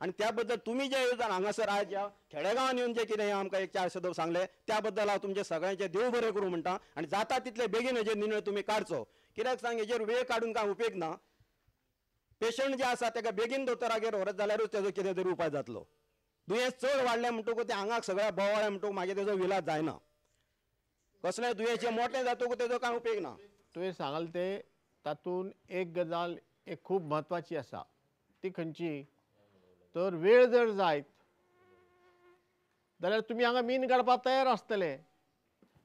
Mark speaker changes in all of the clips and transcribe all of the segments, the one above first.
Speaker 1: आनी त्या बद्दल तुमी जे येवन हांगासर आयज ह्या खेडेगांवान येवन जे कितें आमकां एक चार शब्द सांगले त्या बद्दल हांव तुमचे सगळ्यांचे देव बरें करूं म्हणटा. आनी जाता तितले बेगीन हेजेर निर्णय तुमी काडचो. कित्याक सांग, हेजेर वेळ काडून कांय उपेग ना. पेशंट जे आसा ताका बेगीन दोतोरागेर व्हरत जाल्यारूच तेजो कितें तरी उपाय जातलो. दुयेंस चड वाडलें म्हणटकूच तें आंगाक सगळ्या बोवाळें म्हणटकूच मागीर तेजो विलाज जायना. कसलें दुयेंस मोटें जातकूच तेजो कांय उपेग ना.
Speaker 2: तुवें सांगलें तें तातूंत एक गजाल एक खूब म्हत्वाची आसा, ती खंयची तर वेळ जर जायत जाल्यार तुमी हांगा मीन काडपाक तयार आसतले.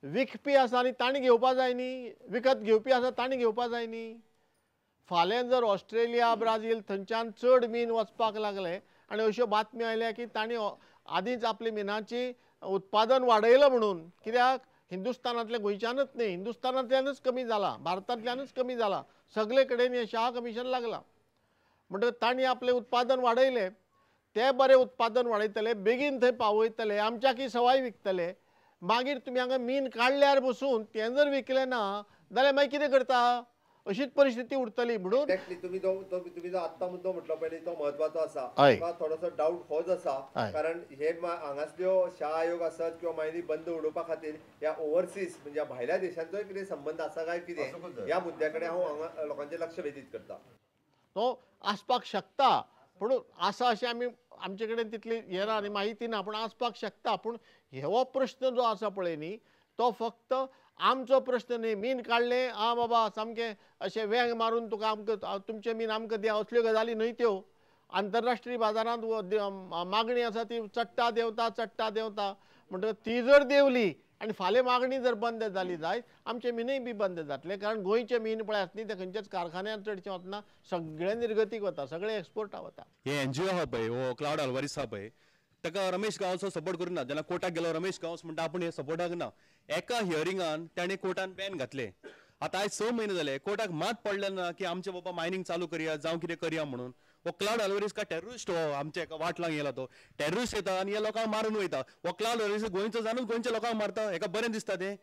Speaker 2: विकपी आसा आनी तांणी घेवपा जाय न्ही, विकत घेवपी आसा तांणी घेवपा जाय न्ही. फाल्यां जर ऑस्ट्रेलिया ब्राझील थंयच्यान चड मीन वचपाक लागलें आनी अश्यो बातम्यो आयल्या की तांणी आदींच आपली मिनाची उत्पादन वाडयलां म्हणून, कित्याक हिंदुस्थानांतल्या गोंयच्यानच न्ही, हिंदुस्थानांतल्यानच कमी जाला, भारतांतल्यानच कमी जाला, सगळे कडेन हें शाह कमिशन लागलां. म्हणटकच तांणी आपलें उत्पादन वाडयलें, ते बरें उत्पादन वाडयतले, बेगीन थंय पावयतले, आमच्याकी सवाय विकतले. मागीर तुमी हांगा मीन काडल्यार बसून तें जर विकलें ना जाल्यार मागीर कितें करता, अशीच परिस्थिती उरतली. म्हणून
Speaker 3: तुमी जो आत्तां मुद्दो म्हटलो पळय तो म्हत्वाचो आसा. म्हाका थोडोसो डावट होच आसा, कारण हे हांगासल्यो शाह आयोग आसत किंवा मायनी बंद उडोवपा खातीर ह्या ओवरसीज म्हणजे भायल्या देशांचोय कितें संबंद आसा काय कितें ह्या मुद्द्या कडेन हांव हांगा लोकांचें लक्ष वेधीत करता.
Speaker 2: तो आसपाक शकता, पूण आसा अशें आमी आमचे कडेन तितली हें ना आनी म्हायती ना, पूण आसपाक शकता. पूण हो प्रश्न जो आसा पळय न्ही तो फक्त आमचो प्रश्न न्ही. मीन काडलें आं बाबा सामकें अशें वेंग मारून तुका आमकां तुमचें मीन आमकां दिया, असल्यो गजाली न्हय त्यो. आंतरराष्ट्रीय बाजारांत मागणी आसा ती चडटा देंवता चडटा देंवता, म्हणटकच ती जर देंवली आनी फाल्यां मागणी जर बंद जाली जायत आमचें मिनूय बी बंद जातलें. कारण गोंयचें मीन पळय आसता न्ही तें खंयच्याच कारखान्यांत चडशें वतना सगळें निर्गतीक वता, सगळें एक्सपोर्टाक वता.
Speaker 4: हे एनजीओ आहा पळय, हो क्लावड अल्वारीस आहा पळय, ताका रमेश गांवसो सपोर्ट करूं ना. जेन्ना कोर्टाक गेलो रमेश गांवस म्हणटा आपूण हे सपोर्टाक ना. एका हियरिंगान ताणें कोर्टान बॅन घातलें. आतां आयज 6 म्हयने जाले कोर्टाक मात पडलें ना की आमचे बाबा मायनींग चालू करया जावं कितें करया म्हणून. हो क्लावड अल्वारीस का टेररिस्ट, हो आमच्या एका वाट लागून येयला तो टेररिस्ट येता आनी ह्या लोकांक मारून वयता. हो क्लावड अल्वारीस गोंयचो जाणूच गोंयच्या लोकांक मारता, हेका बरें दिसता तें.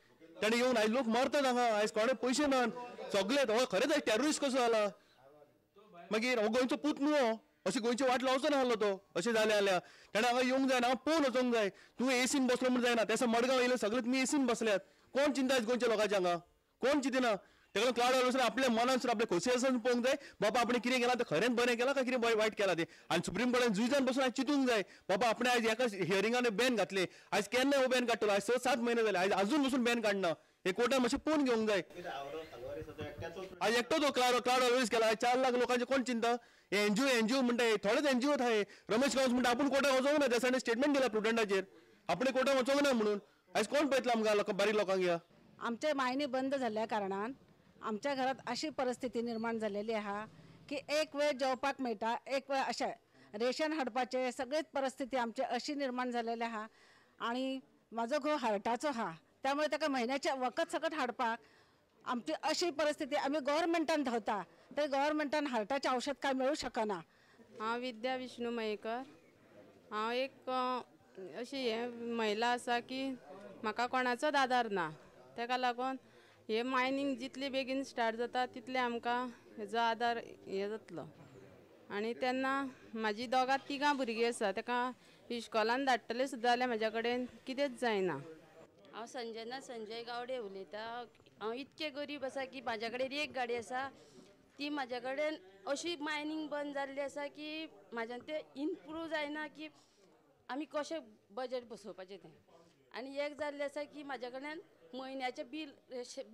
Speaker 4: ताणें येवन आयज लोक मारतात हांगा, आयज कोणे पयशे ना सगळे. हो खरेंच आयज टेररिस्ट कसो जाला. मागीर हो गोंयचो पूत न्हू, हो अशी गोंयची वाट लावचो ना आहलो तो. अशें जालें जाल्यार ताणें हांगा येवंक जायना, हांगा पळोवन वचोंक जाय. तूं एसीन बसलो म्हूण जायना, तें मडगांव येयले सगळे तुमी एसीन बसल्यात. कोण चिंता आयज गोंयच्या लोकांचे हांगा, कोण चिंतना. ताका क्लावड अल्वारीस आपल्या मनान सुद्दां आपल्या खोशयेसान पळोवंक जाय बाबा आपणें कितें केलां तें खरेंच बरें केलां काय कितें वायट केलां तें. आनी सुप्रीम कोर्टान जुजान बसून आयज चिंतूंक जाय बाबा आपणें आयज एका हियरिंगान बॅन घातलें, आयज केन्ना हो बॅन काडटलो. आयज 6-7 म्हयने जाले, आयज अजून बसून बॅन काडना. हे कोर्टान मातशें पळोवन घेवंक जाय. आयज एकटो तो क्लावड अल्वारीस केला, आयज 4 लाख लोकांचे कोण चिंता. हे एनजीओ म्हणटा, थोडेच एनजीओ आहाय. रमेश गांवस म्हणटा आपूण कोर्टाक वचोंक ना, त्या स्टेटमेंट दिला प्रुडंटाचेर आपणें कोर्टाक वचोंक ना म्हणून. आयज कोण पळयतलो आमकां बारीक लोकांक. ह्या
Speaker 5: आमचे मायनी बंद जाल्ल्या कारणान आमच्या घरात अशी परिस्थिती निर्माण झालेली आहा की एक वेळ जेवपाक मेळटा, एक वेळ अशें रेशन हाडपाचें सगळीच परिस्थिती आमची अशी निर्माण झालेली आहा. आनी म्हाजो घोव हार्टाचो आहा, त्यामुळे ताका म्हयन्याचें वखद सकट हाडपाक आमची अशी परिस्थिती. आमी गव्हर्मेंटान धांवता तरी गव्हर्मेंटान हार्टाचें औषध काय मेळूं शकना.
Speaker 6: हांव विद्या विष्णू मयेकर. हांव एक अशी हें महिला आसा की म्हाका कोणाचोच आदार ना, ताका लागून हे मायनींग जितली बेगीन स्टार्ट जाता तितलें आमकां हेजो आदार हें जातलो. आनी तेन्ना म्हाजी दोगां तिगां भुरगीं आसा, ताका इश्कोलान धाडटलें सुद्दां जाल्यार म्हाज्या कडेन कितेंच जायना.
Speaker 7: हांव संजना संजय गावडे उलयतां. हांव इतकें गरीब आसा की म्हाज्या कडेन एक गाडी आसा, ती म्हाज्या कडेन अशी मायनींग बंद जाल्ली आसा की म्हाज्यान तें इम्प्रूव जायना की आमी कशें बजट बसोवपाचें तें. आनी एक जाल्लें आसा की म्हाज्या कडल्यान म्हयन्याचें बील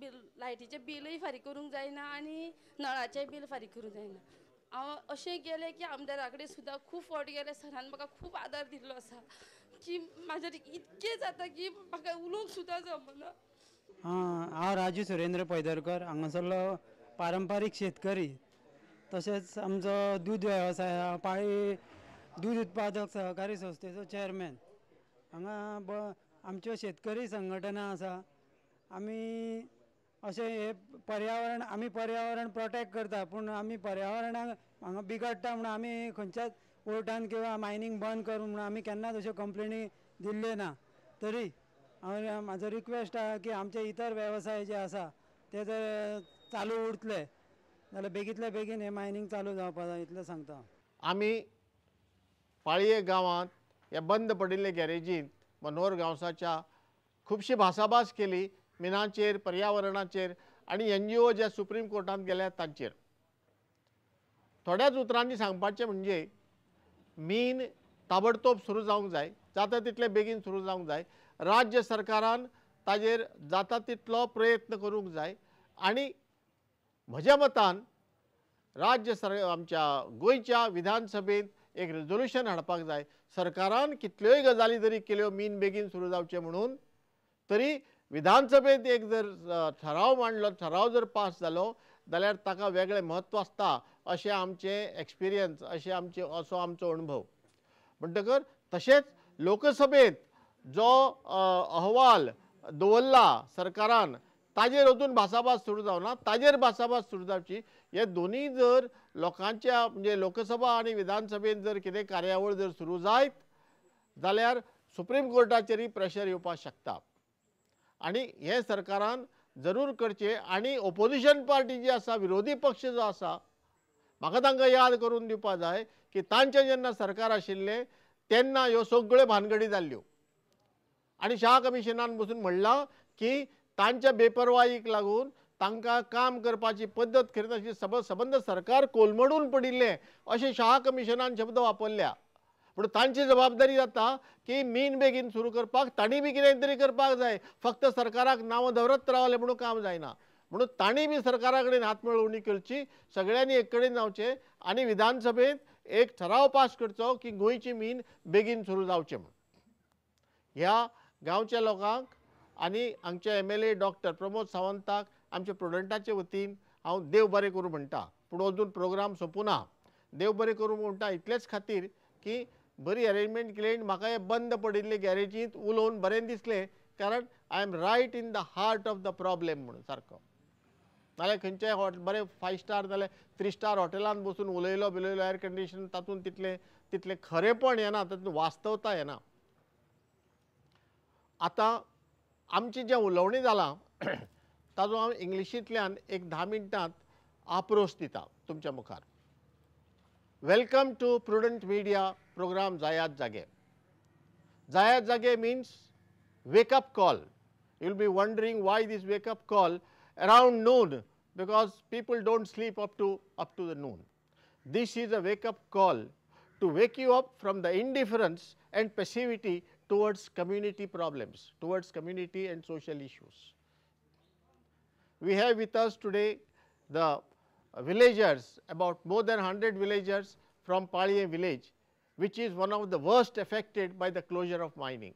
Speaker 7: बील लायटीचें बिलूय फारीक करूंक जायना आनी नळाचें बील फारीक करूंक जायना. हांव अशें गेलें की आमदारा कडेन सुद्दां खूब फावट गेलें, सरान म्हाका खूब आदार दिल्लो आसा की म्हाज्या इतकें जाता की म्हाका उलोवंक सुद्दां जमना.
Speaker 8: हांव राजू सुरेंद्र पैदरकर, हांगासरलो पारंपारीक शेतकरी, तशेंच आमचो दूद वेवसाय आहा. पाळी दूद उत्पादक सहकारी संस्थेचो चेअरमॅन. हांगा आमच्यो शेतकरी संघटना आसा. आमी अशें हे पर्यावरण आमी पर्यावरण प्रोटेक्ट करता, पूण आमी पर्यावरणाक हांगा बिगडटा म्हणून आमी खंयच्याच कोर्टान किंवा मायनींग बंद कर म्हणून आमी केन्नाच अश्यो कंप्लेनी दिल्ल्यो ना. तरी हांव म्हाजो रिक्वेस्ट आहा की आमचे इतर वेवसाय जे आसा ते जर चालू उरतले जाल्यार बेगींतल्या बेगीन हें मायनींग चालू जावपा जाय इतलें सांगता.
Speaker 2: आमी पाळये गांवांत ह्या बंद पडिल्ले गॅरेजींत मनोहर गांवसाच्या खुबशी भासाभास केली मिनाचेर, पर्यावरणाचेर आनी एनजीओ जे सुप्रीम कोर्टांत गेल्यात तांचेर. थोड्याच उतरांनी सांगपाचें म्हणजे मीन ताबडतोब सुरू जावंक जाय, जाता तितले बेगीन सुरू जावंक जाय. राज्य सरकारान ताजेर जाता तितलो प्रयत्न करूंक जाय आनी म्हज्या मतान राज्य सरकार आमच्या गोंयच्या विधानसभेंत एक रेजोल्युशन हाडपाक जाय. सरकारान कितल्योय गजाली जरी केल्यो मीन बेगीन सुरू जावचें म्हणून, तरी विधानसभेंत एक जर ठराव मांडलो, ठराव जर पास जालो जाल्यार ताका वेगळें म्हत्व आसता अशें आमचें एक्सपिरियन्स, अशें आमचें असो आमचो अणभव. म्हणटकर तशेंच लोकसभेंत जो अहवाल दवरला सरकारान ताजेर अजून भासाभास सुरू जावना, ताजेर भासाभास सुरू जावची. हे दोनूय जर लोकांच्या म्हणजे लोकसभा आनी विधानसभेंत जर कितें कार्यावळ जर सुरू जायत जाल्यार सुप्रीम कोर्टाचेरय प्रेशर येवपाक शकता आनी हें सरकारान जरूर करचें. आनी ओपोजिशन पार्टी जी आसा, विरोधी पक्ष जो आसा, म्हाका तांकां याद करून दिवपा जाय की तांचें जेन्ना सरकार आशिल्लें तेन्ना ह्यो सगळ्यो भानगडी जाल्ल्यो आनी शाह कमिशनान बसून म्हणलां की तांच्या बेपरवाईक लागून तांकां काम करपाची पद्दत खरी तशी सबंद सरकार कोलमडून पडिल्लें अशें शाह कमिशनान शब्द वापरल्या. पूण तांची जबाबदारी जाता की मीन बेगीन सुरू करपाक तांणी बी कितें तरी करपाक जाय. फक्त सरकाराक नांवां दवरत रावलें म्हणून काम जायना, म्हणून तांणी बी सरकारा कडेन हातमेळोवणी करची, सगळ्यांनी एक कडेन जावचें आनी विधानसभेंत एक ठराव पास करचो की गोंयची मीन बेगीन सुरू जावचें म्हणून. ह्या गांवच्या लोकांक आनी हांगचे MLA doctor Pramod सावंताक आमच्या प्रुडंटाचे वतीन हांव देव बरें करूं म्हणटा. पूण अजून प्रोग्राम सोंपूना. देव बरें करूं म्हणटा इतलेच खातीर की बरी अरेंजमेंट केली आनी म्हाका हे बंद पडिल्ले गॅरेजींत उलोवन बरें दिसलें, कारण I am right in the heart of the problem म्हणून सारको. नाल्यार खंयच्याय हॉटेल बरें 5 स्टार जाल्यार 3 स्टार हॉटेलांत बसून उलयलो बिलयलो एयर कंडिशन, तातूंत तितलें तितलें खरेंपण येना, तातूंत वास्तवता येना. आतां आमचें जें उलोवणें जालां ताजो हांव इंग्लिशींतल्यान एक 10 मिनटांत आपरोस दिता तुमच्या मुखार. Welcome to Prudent Media program Jayat Jage. Jayat Jage means wake up call. You will be wondering why this wake up call around noon, because people don't sleep up to the noon. This is a wake up call to wake you up from the indifference and passivity towards community problems, towards community and social issues. We have with us today the villagers, about more than 100 villagers from Paliem village, which is one of the worst affected by the closure of mining.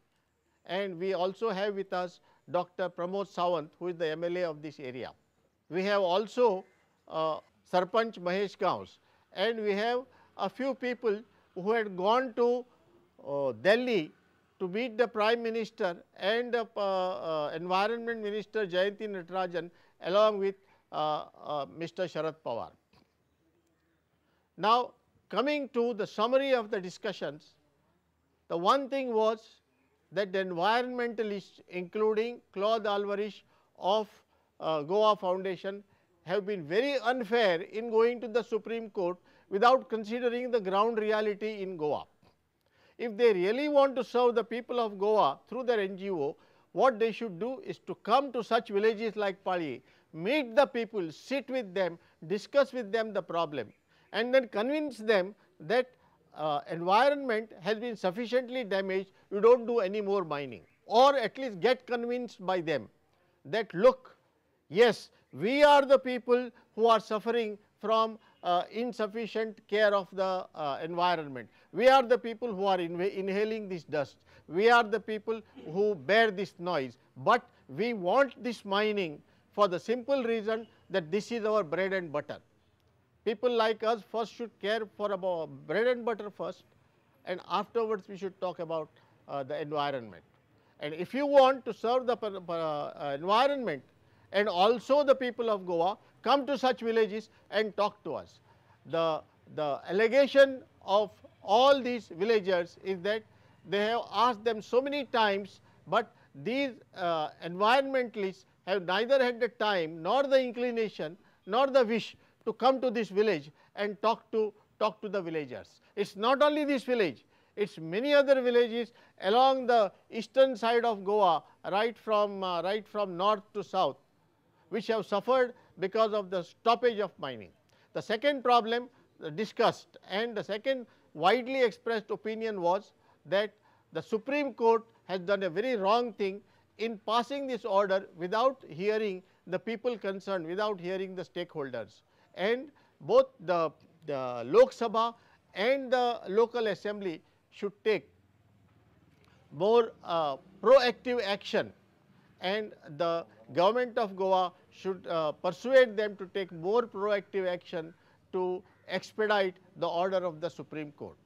Speaker 2: And we also have with us Dr. Pramod Sawant, who is the MLA of this area. We have also Sarpanch Mahesh Gaons, and we have a few people who had gone to Delhi to meet the Prime Minister and Environment Minister Jayanti Natarajan along with Mr. Sharad Pawar. Now, coming to the summary of the discussions, the one thing was that the environmentalists, including Claude Alvares of Goa Foundation, have been very unfair in going to the Supreme Court without considering the ground reality in Goa. If they really want to serve the people of Goa through their NGO, what they should do is to come to such villages like Paliem, meet the people, sit with them, discuss with them the problem, and then convince them that environment has been sufficiently damaged, you do not do any more mining, or at least get convinced by them that look, yes, we are the people who are suffering from insufficient care of the environment. We are the people who are inhaling this dust. We are the people who bear this noise, but we want this mining for the simple reason that this is our bread and butter. People like us first should care for about bread and butter first, and afterwards we should talk about the environment. And if you want to serve the environment and also the people of Goa, come to such villages and talk to us. The allegation of all these villagers is that they have asked them so many times, but these environmentalists have neither had the time nor the inclination nor the wish to come to this village and talk to the villagers. It is not only this village. It is many other villages along the eastern side of Goa, right from north to south, which have suffered because of the stoppage of mining. The second problem discussed and the second widely expressed opinion was that the Supreme Court has done a very wrong thing in passing this order without hearing the people concerned, without hearing the stakeholders. And both the Lok Sabha and the local assembly should take more proactive action, and the government of Goa should persuade them to take more proactive action to expedite the order of the Supreme Court.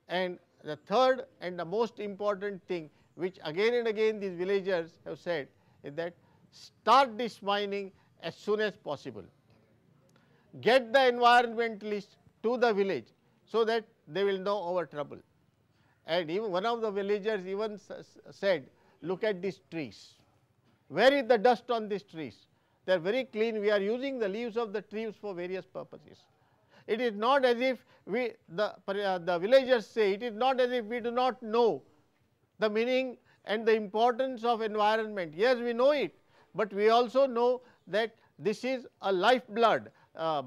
Speaker 2: And the third and the most important thing, which again and again these villagers have said, is that start this mining as soon as possible. Get the environmentalists to the village so that they will know our trouble. And even one of the villagers even said, look at these trees. Where is the dust on these trees? They are very clean. We are using the leaves of the trees for various purposes. It is not as if we, the villagers say, it is not as if we do not know the meaning and the importance of environment. Yes, we know it, but we also know that this is a lifeblood.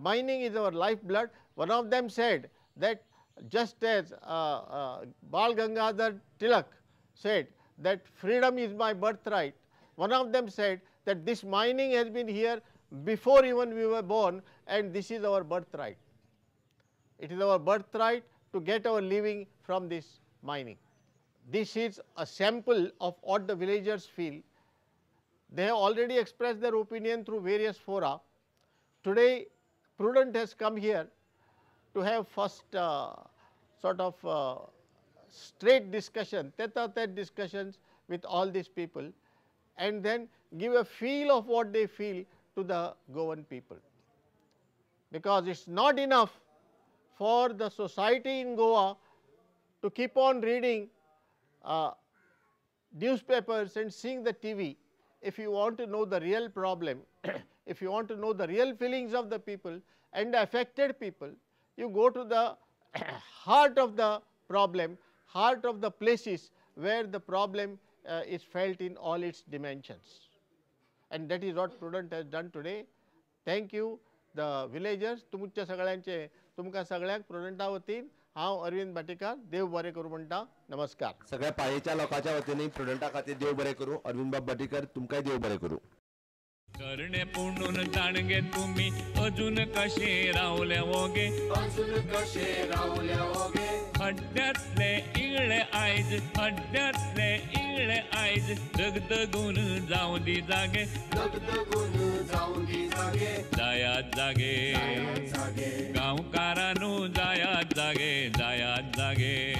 Speaker 2: Mining is our lifeblood. One of them said that just as Bal Gangadhar Tilak said that freedom is my birthright, one of them said that this mining has been here before even we were born, and this is our birthright. It is our birthright to get our living from this mining. This is a sample of what the villagers feel. They have already expressed their opinion through various fora. Today, Prudent has come here to have first sort of straight discussion, tete-a-tete discussions with all these people, and then give a feel of what they feel to the Goan people. Because it is not enough for the society in Goa to keep on reading newspapers and seeing the TV. If you want to know the real problem, if you want to know the real feelings of the people and the affected people, you go to the heart of the problem, heart of the places where the problem is felt in all its dimensions. And that is what Prudent has done today. Thank you, the villagers. तुमच्या सगळ्यांचे, तुमकां सगळ्यांक प्रुडंटा वतीन हांव अरविंद भाटीकार देव बरें करूं म्हणटा. नमस्कार.
Speaker 9: सगळ्या पाळयेच्या लोकांच्या वतीन प्रुडंटा खातीर देव बरें करूं. अरविंद बाब भाटीकर तुमकांय देव बरें करूं.
Speaker 10: करणे पुणून जाणगे तुमी अजून कशे रावले ओगे, अजून कशे रावले ओगे. हड्ड्यांतले इगळे आयज, हड्ड्यांतले इगळे आयज, दगदगून जावं दी जागे, दगदगून जावं दी जागे. जायात जागे गांवकारानू, जायात जागे, जायात जागे.